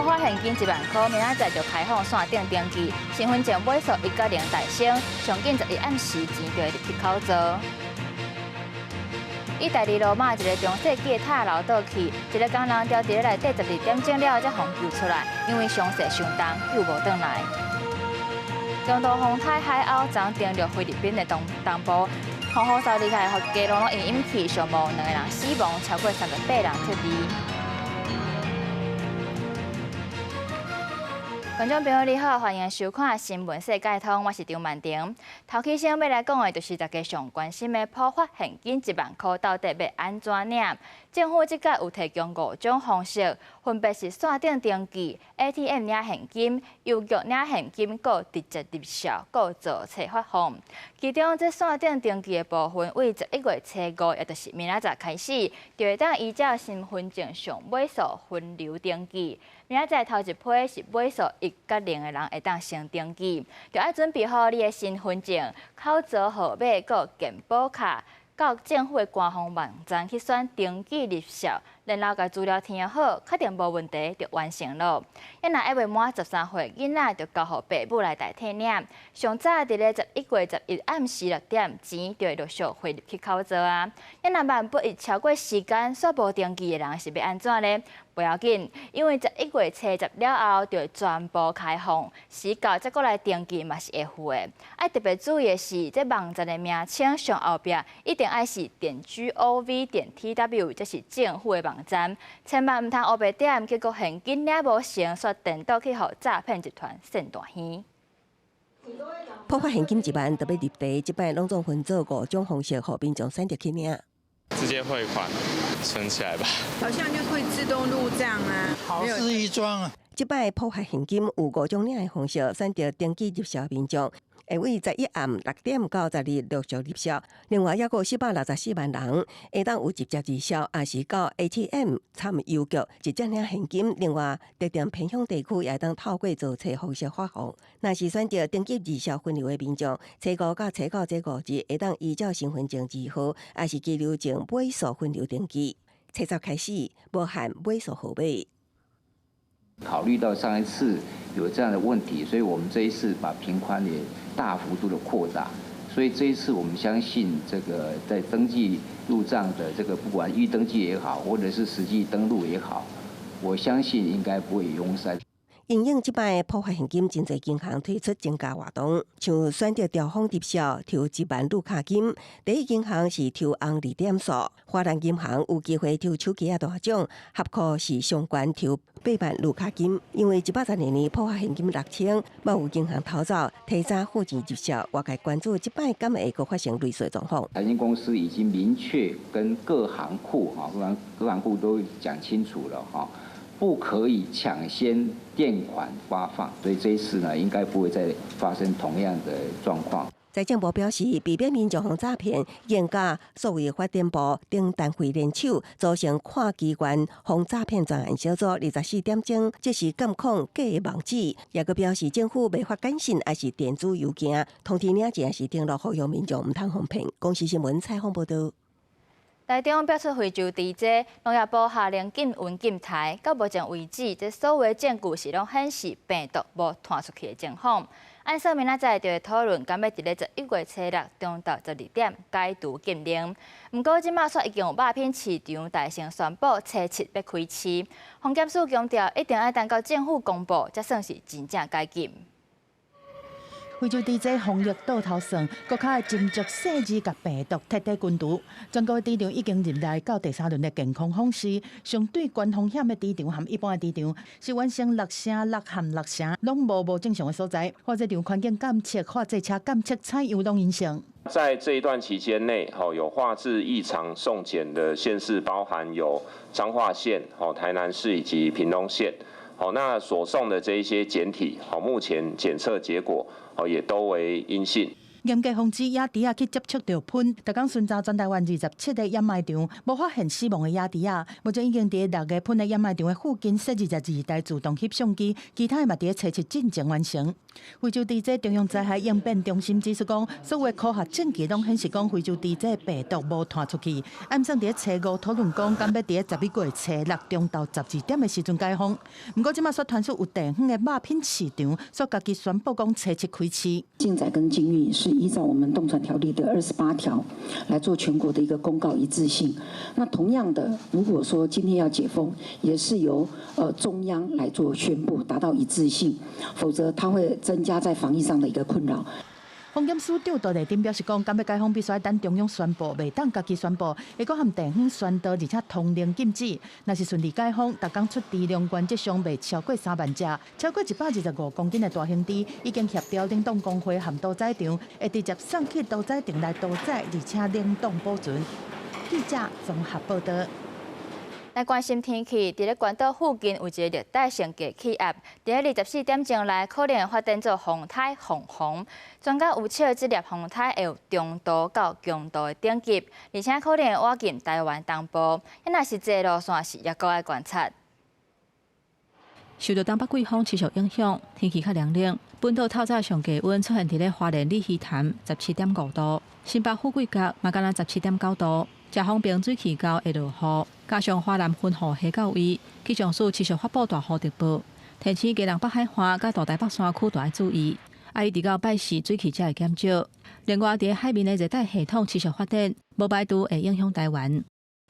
發現金1萬箍，明仔載就開放線頂登記，身份證尾數一佮零代先，上緊11暗時錢就會入去口座。意大利羅馬一个中世紀的塔樓倒去，一个工人牢佇咧內底12點鐘了後才予救出來，因為傷勢傷重，救無轉來。中度風台海鷗昨登陸菲律賓的東東部，風雨掃厲害，予街路攏淹淹去，上無兩个人死亡，超過38人撤離。觀眾朋友你好，歡迎收看《新聞世界通》，我是張曼婷。頭起先欲來講的，就是大家上關心的普發現金1萬箍到底欲按怎領？政府這擺有提供五種方式，分別是線頂登記、ATM 領現金、郵局領現金、閣直接入數、閣造冊發放。其中，這線頂登記的部分，為11月初五，也就是明仔載開始，就會當依照身份證上尾數分流登記。明仔載頭一批是尾數一佮零的人會當先登記，就愛準備好你的身份證、口座號碼、閣健保卡，到政府的官方網站去選登記入數，然後共資料填好，確定無問題就完成囉。啊若還未滿13歲囡仔，就交予爸母來代替領。上早佇咧11月11暗時6點，錢就會陸續匯入去口座啊。啊若萬不一超過時間，煞無登記的人是欲按怎咧？無要緊，因為11月初十了後就會全部開放，時到才閣來登記嘛是會付的。愛特別注意的是，這網站的名稱上後壁一定愛是.gov.tw，這是政府的網站，千萬毋通烏白點，結果現金領無成，煞顛倒去予詐騙集團騙大耳。普發現金一萬特別入地，這擺攏總分做五種方式，予民眾選擇去領。直接匯款存起來吧。好像就會自動入賬啊。好事一樁啊！這擺普發現金有五種領的方式，選擇登記入數民眾會為11暗6點到12陸續入數。另外，猶閣464萬人會當有直接入數，抑是到 ATM 參郵局直接領現金。另外，特定偏鄉地區也會當透過造冊方式發放。若是選擇登記入數分流的民眾，初五到初九這5日會當依照身份證字號，抑是居留證尾數分流登記。初十開始，無限尾數號碼。考慮到上一次有這樣的問題，所以我們這一次把頻寬也大幅度的擴大。所以這一次我們相信，這個在登記入賬的這個不管預登記也好，或者是實際登錄也好，我相信應該不會擁塞。因應這擺普發現金，真濟銀行推出增加活動，像選擇兆豐入數抽1萬綠卡金，第一銀行是抽紅二點數，華南銀行有機會抽手機仔大獎，合庫是上懸抽8萬綠卡金。因為112年普發現金6000，嘛有銀行逃走，提早付錢入數，外界關注這擺敢會閣發生類似狀況。財經公司已經明確跟各行庫哈，各行庫都講清楚了哈。不可以搶先墊款發放，所以這一次呢，應該不會再發生同樣的狀況。財政部表示，避免民眾予詐騙，已佮數位發展部等單位聯手，組成跨機關防詐騙專案小組，24點鐘即時監控假網址。也閣表示，政府袂發簡訊，抑是電子郵件通知領錢，抑是登錄，呼籲民眾毋通予騙。公視新聞採訪報導。台中爆出非洲豬災，農業部下令禁運禁刣，到目前為止，這所有證據是攏顯示病毒無傳出去的情況。按說明仔載就會討論，敢欲佇咧11月初六中晝12點解除禁令。毋過這馬煞已經有肉品市場大聲宣布初七欲開市。防檢署強調，一定愛等到政府公布，才算是真正解禁。非洲豬災防疫倒頭算，閣較會斟酌細緻共病毒徹底根除。全國豬場已經入來到第三輪的健康訪視，相對懸風險的豬場和一般的豬場，是完成六成六和六成，攏無無正常的所在。化制場環境監測、化制車監測採樣攏陰性。在這一段期間內，有化制異常送檢的縣市，包含有彰化縣、台南市以及屏東縣。好，那所送的這一些檢體，好，目前檢測結果，也都為陰性。嚴格防止野豬仔去接觸著噴。逐工巡查全台灣27個掩埋場，無發現死亡的野豬仔。目前已經佇六個噴的掩埋場的附近設22台自動翕相機，其他的嘛佇咧初七進前完成。非洲豬瘟中央災害應變中心指出講，所有科學證據攏顯示講非洲豬瘟病毒無傳出去。按算佇咧初五討論講，敢欲佇咧11月初六中晝12點的時陣解封。毋過這馬煞傳出有地方的肉品市場，煞家己宣布講初七開市。禁載跟禁運是依照我們動傳條例的28條來做全國的一個公告一致性。那同樣的，如果說今天要解封，也是由中央來做宣布，達到一致性，否則它會增加在防疫上的一個困擾。風險署長杜麗珍表示講，敢欲解封必須愛等中央宣布，袂當家己宣布。會閣和地方宣導，而且通令禁止。若是順利解封，逐工出豬量原則上袂超過3萬隻，超過125公斤的大型豬，已經協調冷凍工會和屠宰場，會直接送去屠宰場來屠宰，而且冷凍保存。記者綜合報道。來關心天氣，佇咧關島附近有一个熱帶性低氣壓，佇咧24點鐘內可能會發展做風颱鳳凰。專家預測，這粒風颱會有中度到強度的等級，而且可能會倚近台灣東部。若是這路線是猶閣愛觀察。受著東北季風持續影響，天氣較涼冷。本島透早上低溫出現佇咧花蓮鯉魚潭17.5度，新北富貴角嘛敢若17.9度。遮風平水氣溝會落雨，加上華南雲雨下到位，氣象署持續發布大雨特報，提醒基隆北海岸佮大台北山區都愛注意。啊，一直到拜四水汽才會減少。另外，佇海面的熱帶系統持續發展，無排除會影響台灣。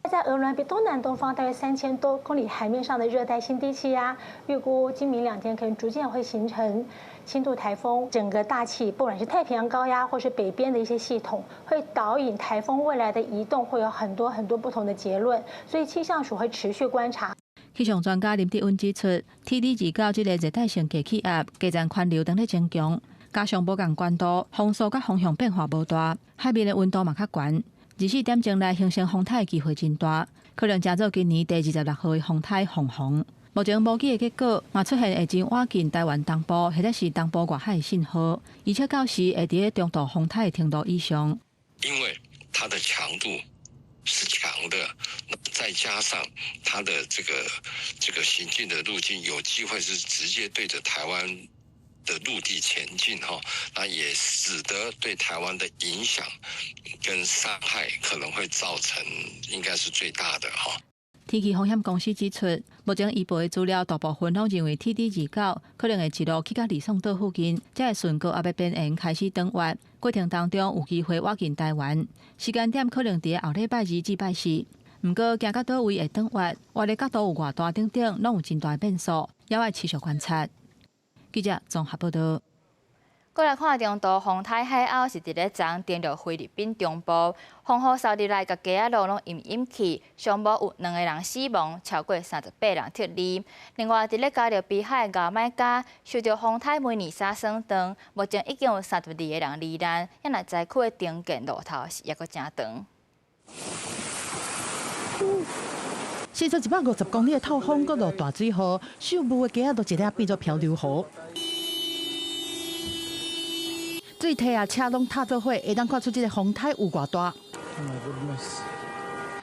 在鵝鑾鼻東南東方大約3000多公里海面上的熱帶性低氣壓，預估今明兩天可能逐漸會形成輕度颱風。整個大氣，不管是太平洋高壓或是北邊的一些系統，會導引颱風未來的移動，會有很多很多不同的結論。所以氣象署會持續觀察。氣象專家林德溫指出，TD 29這个熱帶性低氣壓，低層環流當咧增強，加上無仝懸度，風速佮風向變化無大，海面的溫度嘛較懸。24點鐘內形成風颱的機會真大，可能成做今年第26號的風颱鳳凰。目前模擬的結果嘛出現會真倚近台灣東部或者是東部外海的信號，而且到時會佇咧中度風颱的程度以上。因為它的強度是強的，再加上它的這個行進的路徑有機會是直接對著台灣的陸地前進哈，那也使得對台灣的影響跟傷害可能會造成應該是最大的哈。天氣風險公司指出，目前預報的資料大部分攏認為 TD 29可能會一路去到呂宋島附近，才會順高壓的邊緣開始轉彎，過程當中有機會倚近台灣，時間點可能佇後禮拜二至拜四。毋過行到佗位會轉彎，彎的角度有偌大等等，攏有真大變數，猶愛持續觀察。記者綜合報道。過來看中度風颱海鷗是佇咧昨登陸菲律賓中部，風雨掃入來，共街仔路攏淹淹去，上無有兩個人死亡，超過38人撤離。另外，佇咧加勒比海牙買加，受著風颱梅尼莎損斷，目前已經有32個人罹難，遐若災區的重建路途是猶閣誠長。時速150公里的透風，閣落大水雨，秀霧的街仔都一下變做漂流河。水梯啊，車攏塌做伙，會當看出這个風颱有偌大。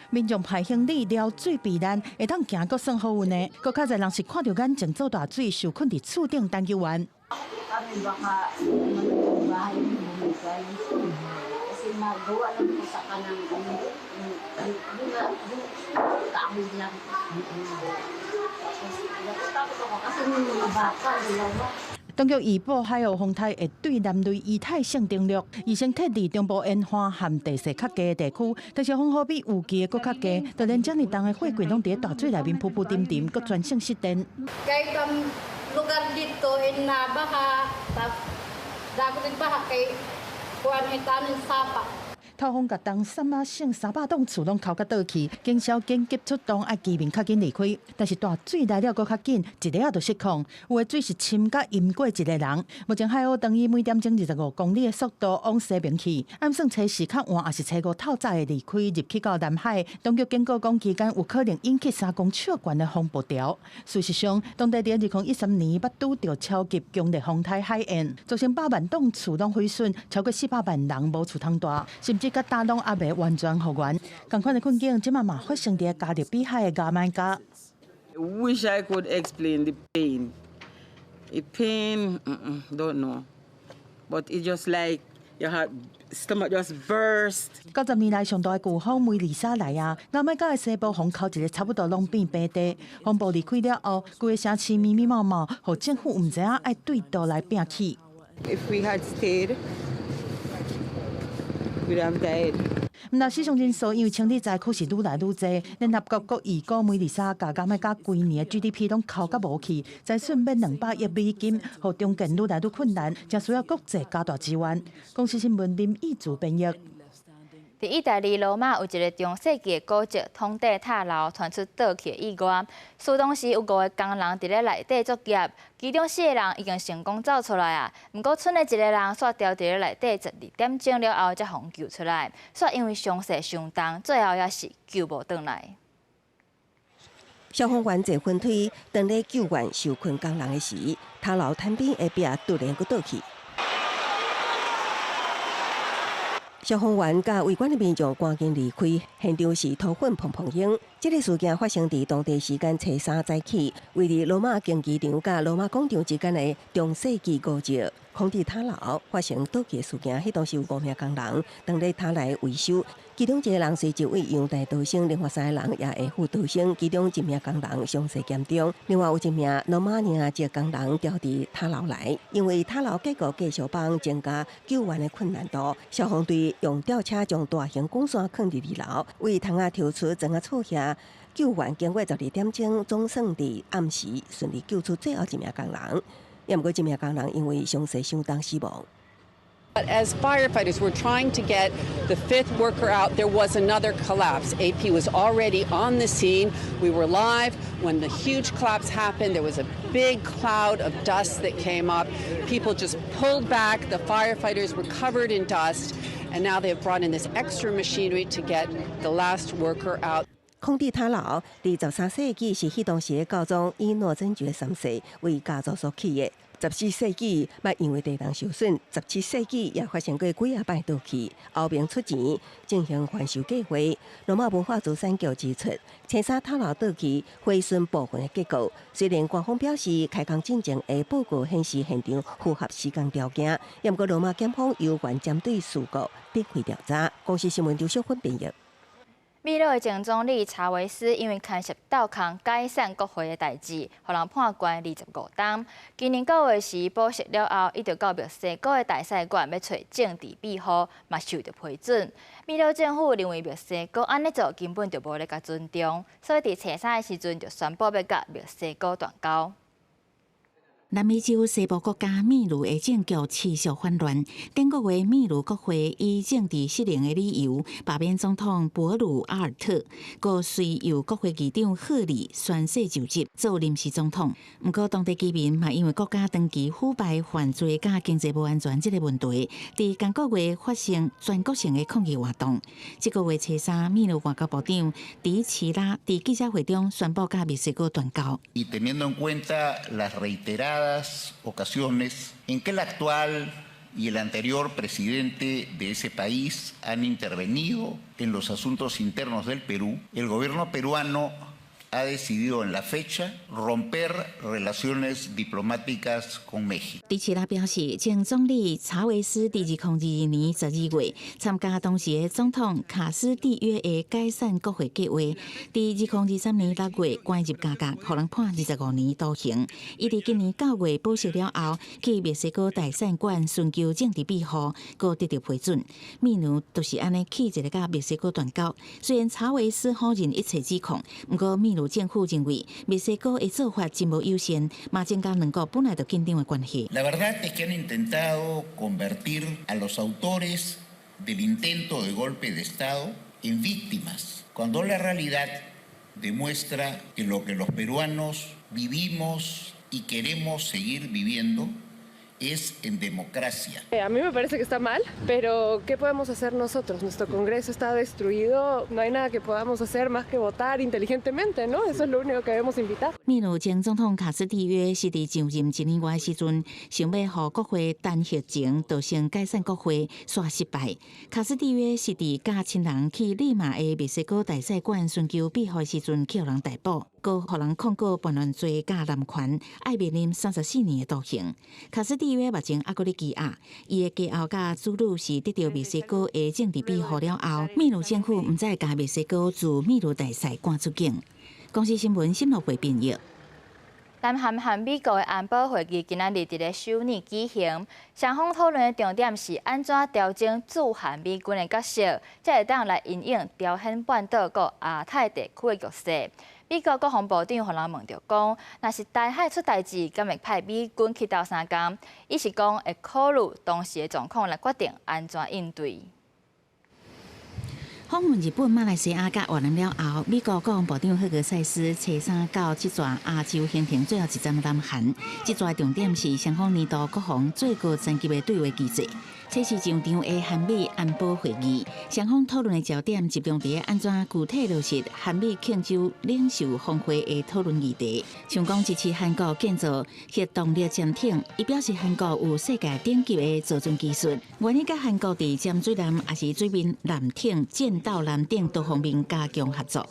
民眾排行李撩水避難，會當行閣算好運的。閣較濟人是看著眼前做大水，受困佇厝頂等救援。當局預報海鷗風颱會對南類以太性登陸，預先撤離中部沿岸和地勢較低的地區，但是風雨比預期的閣較低，就連遮爾重的貨櫃攏佇大水內面浮浮沉沉，閣全線失電。颱風共東三亞省300棟厝攏哭共倒去，警消緊急出動，愛居民較緊離開。但是大水來了閣較緊，一下仔就失控，有的水是深甲淹過一个人。目前海鷗當以每點鐘25公里的速度往西邊去，按算初四較晚，抑是初五透早會離開入去到南海。當局警告講，期間有可能引起3公尺懸的風暴潮。事實上，當地佇2013年捌拄著超級強烈風颱海燕，造成百萬棟厝攏毀損，超過400萬人無厝通蹛，甚至佮今攏猶未完全復原。仝款的困境，這馬嘛發生佇加勒比海的牙買加。 Wish I could explain the pain. The pain, don't know. But it's just like your heart, stomach just burst. 90年來上大的颶風梅麗莎來啊，牙買加的西部予敲一个差不多攏變平地。風暴離開了後，規个城市密密麻麻，予政府毋知影愛對佗來摒起。 If we had stayed, we'd have died. 毋但死傷人數，因為清理災區是愈來愈濟。聯合國閣預估梅麗莎共牙買加規年的 GDP 攏哭甲無去，財損欲200億美金，予重建愈來愈困難，誠需要國際加大支援。公視新聞林義祖編譯。佇意大利羅馬有一个中世紀的古蹟孔蒂塔樓傳出倒去的意外，事當時有五个工人佇咧內底作業，其中四个人已經成功走出來啊，毋過賰的一个人煞牢佇咧內底12點鐘了後才予救出來，煞因為傷勢傷重，最後也是救無轉來。消防員坐雲梯，當咧救援受困工人的時，塔樓坦邊的壁突然閣倒去。消防員佮圍觀的民眾趕緊離開，現場是土粉蓬蓬湧。這个事件發生佇當地時間初三早起，位佇羅馬競技場佮羅馬廣場之間的中世紀古蹟孔蒂塔樓發生倒去的事件。彼當時有五名工人當咧塔內維修，其中一个人隨即對陽台逃生，另外三个人也下斧逃生，其中一名工人傷勢嚴重，另外有一名羅馬尼亞籍工人牢佇塔樓內，因為塔樓結構繼續幫增加救援的困難度。消防隊用吊車將大型鋼線囥佇二樓，為窗仔抽出裝仔厝下救援，經過12點鐘，總算佇暗時順利救出最後一名工人。也毋過這名工人因為傷勢傷重死亡。 But as firefighters were trying to get the fifth worker out, there was another collapse. AP was already on the scene. We were live when the huge collapse happened. There was a big cloud of dust that came up. People just pulled back. The firefighters were covered in dust. And now they have brought in this extra machinery to get the last worker out. 孔蒂塔樓佇13世紀是彼當時的教宗伊諾真爵三世為家族所起的。14世紀捌因為地動受損，17世紀也發生過幾仔擺倒去，後爿出錢進行翻修計劃。羅馬文化資產局指出，青沙塔樓倒去毀損部分的結構。雖然官方表示開工進前的報告顯示現場符合施工條件，也毋過羅馬檢方猶原針對事故展開調查。公視新聞劉小芬編譯。秘魯的前總理查維斯因為牽涉盜空解散國會的代誌，予人判關25冬。今年9月時保釋了後，伊就到墨西哥的大使館欲揣政治庇護，嘛受著批准。秘魯政府認為墨西哥按呢做根本就無咧共尊重，所以佇初三的時陣就宣布欲佮墨西哥斷交。南美洲西部國家秘魯的政局持續混亂。頂個月，秘魯國會以政治失靈的理由罷免總統博魯阿爾特，閣隨由國會議長赫里宣誓就職做臨時總統。毋過，當地居民嘛因為國家長期腐敗、犯罪佮經濟無安全這个問題，佇今個月發生全國性的抗議活動。這個月初三，秘魯外交部長迪奇拉佇記者會中宣布佮墨西哥斷交。 Y teniendo en cuenta las reiteradas ocasiones en que el actual y el anterior presidente de ese país han intervenido en los asuntos internos del Perú, el gobierno peruano ha decidido en la fecha romper relaciones diplomáticas con México. 迪奇拉表示，前總理查維斯佇2022年12月參加當時的總統卡斯蒂約的解散國會計劃，佇2023年6月關入監獄，予人判25年徒刑。伊佇今年9月保釋了後，去墨西哥大使館尋求政治庇護，閣得著批准。秘魯就是按呢氣一个佮墨西哥斷交。雖然查維斯否認一切指控，毋過秘魯政府認為墨西哥的做法真無友善，嘛增加兩國本來就緊張的關係。 La verdad es que han intentado convertir a los autores del intento de golpe de Estado en víctimas, cuando la realidad demuestra que lo que los peruanos vivimos y queremos seguir viviendo es en democracia. A mí me parece que está mal, pero ¿qué podemos hacer nosotros? Nuestro Congreso está destruido, no hay nada que podamos hacer más que votar inteligentemente, ¿no? Eso es lo único que debemos invitar. 秘魯前總統卡斯蒂約是佇上任一年外時陣，想欲予國會彈劾前就先解散國會，煞失敗。卡斯蒂約是佇佮親人去利馬的墨西哥大使館尋求庇護時陣，予人逮捕，閣予人控告叛亂罪佮濫權，愛面臨34年的徒刑。卡斯蒂約目前猶閣咧羈押，伊的家後佮子女是得著墨西哥的政治庇護了後，秘魯政府毋再共墨西哥駐秘魯大使趕出境。公視新聞新樂會編譯。南韓和美國的安保會議今仔日佇咧首爾舉行，雙方討論的重點是按怎調整駐韓美軍的角色，才會當來因應朝鮮半島佮亞太地區的局勢。美國國防部長予人問著講，若是台海出代誌，敢會派美軍去鬥相共？伊是講會考慮當時的狀況來決定按怎應對。訪問日本、馬來西亞佮越南了後，美國國防部長赫格塞斯初三到這逝亞洲行程最後一站南韓，這逝重點是雙方年度國防最高層級的對話機制。這是上場的韓美安保會議，雙方討論的焦點集中佇按怎具體落實韓美慶州領袖峰會的討論議題。像講支持韓國建造核動力潛艇，伊表示韓國有世界頂級的造船技術，願意佮韓國佇潛水艦抑是水面艦艇、戰鬥艦等多方面加強合作。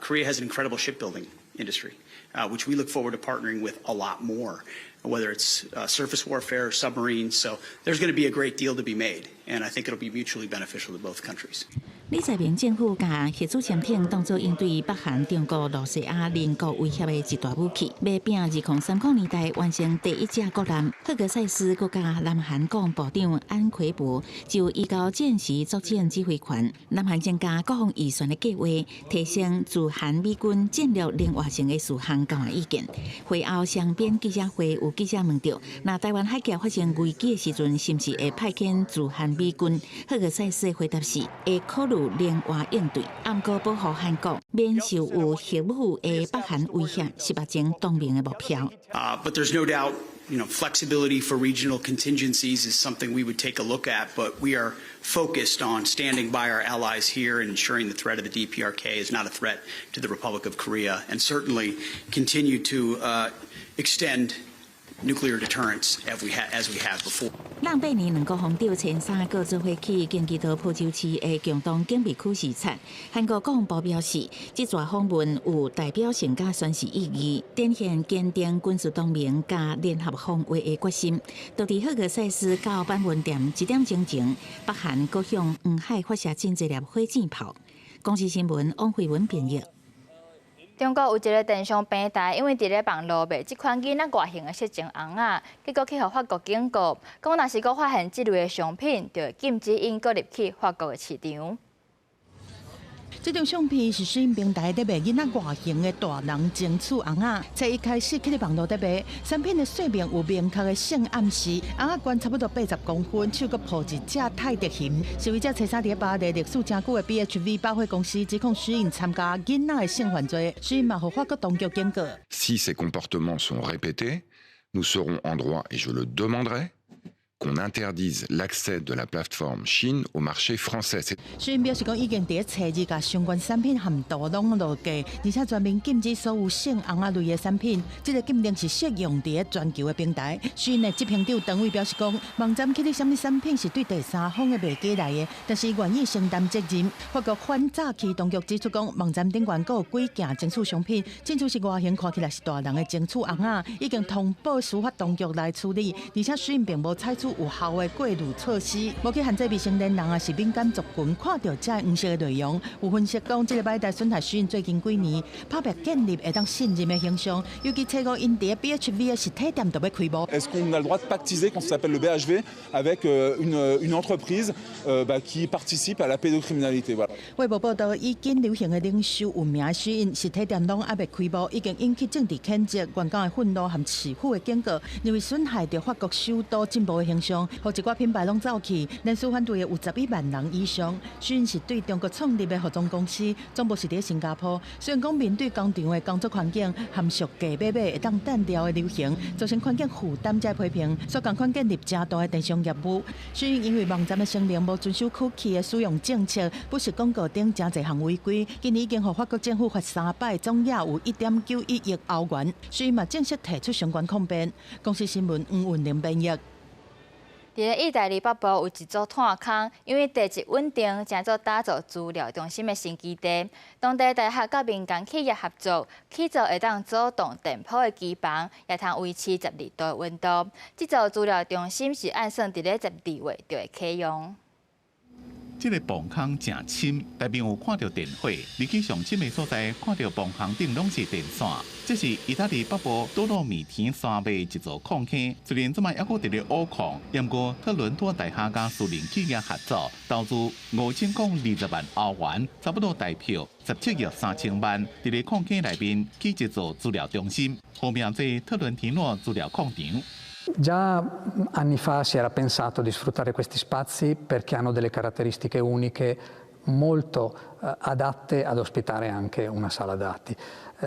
Korea has an incredible shipbuilding industry, which we look forward to partnering with a lot more, whether it's surface warfare or submarines. So there's going to be a great deal to be made, and I think it'll be mutually beneficial to both countries. 李在明政府共核子潛艇當作應對北韓、中國、露西亞鄰國威脅的一大武器，欲拚2030年代完成第一隻國艦。赫格塞斯閣共南韓國防部長安奎博就移交戰時作戰指揮權，南韓增加國防預算的計劃，提升駐韓美軍戰略靈活性的事項交換意見。會後雙邊記者會有記者問著，若台灣海峽發生危機的時陣，是毋是會派遣駐韓美軍？赫格塞斯的回答是會考慮靈活應對，毋過保護韓國免受有核武的北韓威脅，是目前當面的目標。 But there's no doubt, flexibility for regional contingencies is something we would take a look at. But we are focused on standing by our allies here and ensuring the threat of the DPRK is not a threat to the Republic of Korea, and certainly continue to extend nuclear deterrence as we have before. 荏八年兩國防長前三個做伙去京畿道浦州市的共同警備區視察。韓國國防部表示，這逝訪問有代表性佮宣示意義，展現堅定軍事同盟佮聯合防衛的決心。就佇赫格塞斯到板門店一點鐘前，北韓閣向黃海發射真濟粒火箭炮。公視新聞王慧文編譯。中國有一个電商平台，因為佇咧網路賣這款囡仔外形的色情尪仔，結果去予法國警告，講若是閣發現這類的商品，就會禁止𪜶閣入去法國的市場。這張相片是 SHEIN 平台佇賣囡仔外形的大人情趣尪仔，初一開始去佇網路佇賣，產品的說明有明確的性暗示，尪仔懸差不多80公分，手閣抱一隻泰迪熊。消費者初三佇巴黎歷史誠久的 BHV 百貨公司指控 SHEIN 參加囡仔的性犯罪，SHEIN 嘛予法國當局警告。 Si ces comportements sont répétés, nous serons en droit, et je le demanderai, qu'on interdise l'accès de la plateforme Shein au marché français. SHEIN 表示講已經佇初二共相關產品含圖攏落架，而且全面禁止所有性尪仔類的產品。這个禁令是適用佇全球的平台。SHEIN 的執行長鄧偉表示講，網站起底啥物產品是對第三方的賣家來的，但是願意承擔責任。法國反詐欺當局指出講，網站頂懸閣有幾件情趣商品，真像是外形看起來是大人的情趣尪仔，已經通報司法當局來處理，而且 SHEIN 並無採取有效的過濾措施，無去限制未成年人抑是敏感族群看著這黃色的內容。有分析講，這个擺代損害 SHEIN 最近幾年拍拚建立會當信任的形象，尤其初五𪜶佇 BHV 的實體店就欲開幕。 Est-ce qu'on a le droit de pactiser, quand ça s'appelle le BHV, avec une entreprise qui participe à la pédocriminalité? Voilà. 衛報報導，以緊流行的領袖聞名的 SHEIN 實體店攏猶未開幕，已經引起政治譴責、員工的憤怒和市府的警告，認為損害著法國首都進步的形象。商，予一寡品牌攏走去，連續反對的有11萬人以上。SHEIN 是對中國創立的服裝公司，總部是佇新加坡。雖然講面對工廠的工作環境含俗價買買會當單調的流行，造成環境負擔這批評，所以仝款建立誠大的電商業務。SHEIN 因為網站的聲明無遵守 cookie 的使用政策，不實廣告等誠濟項違規，今年已經予法國政府罰三擺，總額有1.91億歐元。SHEIN 嘛正式提出相關控辯。公視新聞黃雲玲編譯。佇咧意大利北部有一組炭礦，因為地質穩定，成做打造資料中心的新基地。當地大學佮民間企業合作，起造會當阻擋電波的機房，也通維持12度的溫度。這座資料中心是按算佇咧12月就會啟用。這个磅空誠深，內面有看著電火，入去上深的所在，看著磅空頂攏是電線。這是意大利北部多洛米提山脈一座礦坑，雖然這擺猶閣佇咧挖礦，毋過特倫托大學佮私人企業合作，投資5020萬歐元，差不多台票17億3千萬，佇咧礦坑內面起一座資料中心，號名做特倫提諾資料礦場。 Già anni fa si era pensato di sfruttare questi spazi perché hanno delle caratteristiche uniche molto adatte ad ospitare anche una sala dati.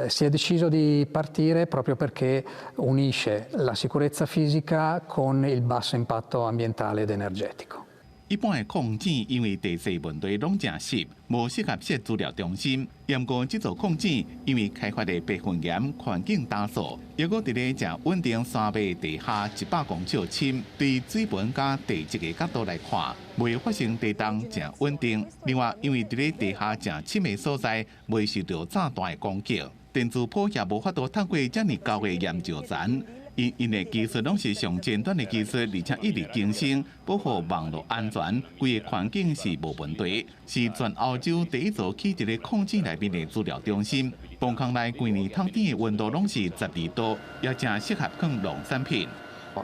Si è deciso di partire proprio perché unisce la sicurezza fisica con il basso impatto ambientale ed energetico. 一般的礦井因為地勢問題攏誠濕，無適合設資料中心。毋過這座礦井因為開發的白雲岩環境焦燥，猶閣佇咧誠穩定山脈地下100公尺深，對水文佮地質的角度來看，袂發生地動，誠穩定。另外，因為佇咧地下誠深的所在，袂受著炸彈的攻擊，電磁波也無法度透過遮爾厚的岩石層。𪜶𪜶的技術攏是上尖端的技術，而且一直更新，保護網路安全，規个環境是無問題，是全歐洲第一座起佇咧礦井內面的資料中心。磅空內規年透頂的溫度攏是12度，也誠適合囥農產品。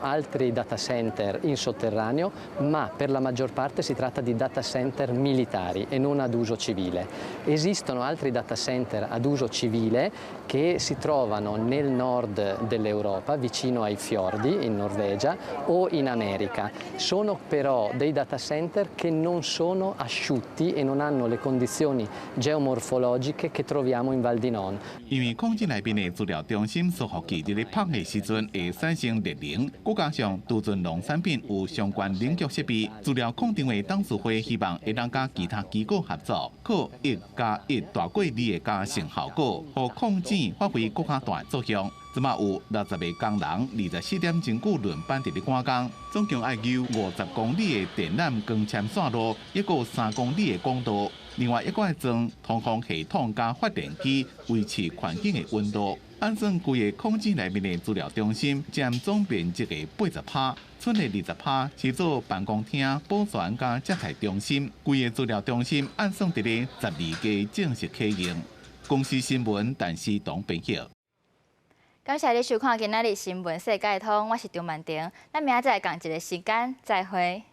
Altri data center in sotterraneo, ma per la maggior parte si tratta di data center militari e non ad uso civile. Esistono altri data center ad uso civile che si trovano nel nord dell'Europa, vicino ai fiordi in Norvegia o in America. Sono però dei data center che non sono asciutti e non hanno le condizioni geomorfologiche che troviamo in Val di Non. 因為礦井內面的資料中心伺服器佇咧拍的時陣會產生熱能，閣加上儲存農產品有相關冷卻設備，資料礦場的董事會希望會當佮其他機構合作，靠1加1大過2的加成效果，予礦井發揮閣較大作用。這馬有60個工人，24點鐘久輪班佇咧趕工，總共愛搝50公里的電纜光纖線路，抑閣3公里的管道。另外，抑閣愛裝通風系統佮發電機，維持環境的溫度。按算規个礦井內面的資料中心佔總面積的80%，賰的20%是做辦公廳、保全佮接待中心。規个資料中心按算佇咧12月正式啟用。公視新聞，陳思彤編譯。感謝你收看今仔日新聞世界通，我是張曼婷，咱明仔載仝一个時間再會。